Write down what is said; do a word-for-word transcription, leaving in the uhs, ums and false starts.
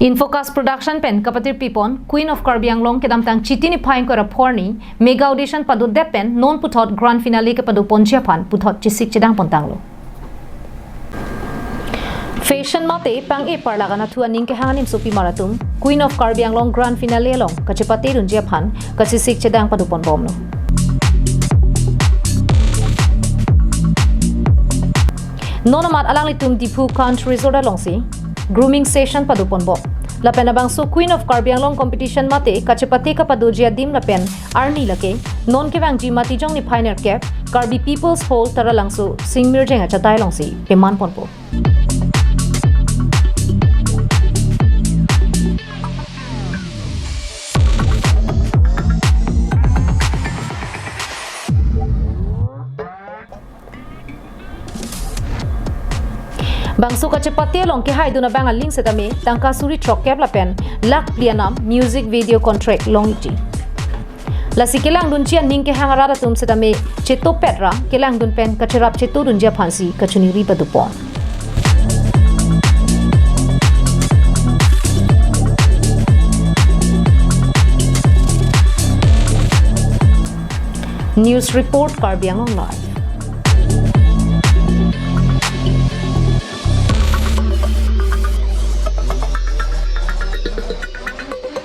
Infocus Production pen kapatir pipon Queen of Karbi Anglong kedamtang Chiti niphai ingkoi ra pho arni mega audition padodet pen non puthot grand finale kepadoponji aphan puthot chesik chedang pontanglo. Fashion mate pang-e parlak anatthu aning kehang animsopi mar atum Queen of Karbi Anglong grand finale along kachepate dunji aphan kachesik chedang padoponbomlo. Non amat alanglitum Diphu Country Resort alongsi grooming session padoponbom. Lapen labangso Queen of Karbi Anglong competition mate kachepate kapadoji adim lapen arni lake non kevangji Matijong niphai nerkep Karbi People's Hall Taralangso Singmirjeng achatai alongsi pemanponpo. Bangso kachepate along kehaidun abang aling setame tangka suri throkkep lapen lakh phli anam music video contract long-ikji. Lasi kelangdunji aning kehang arat atum setame chetopet ra kelangdun pen kacherap chetodunji aphansi kachiningri padopon. News report, Karbi Anglong Live.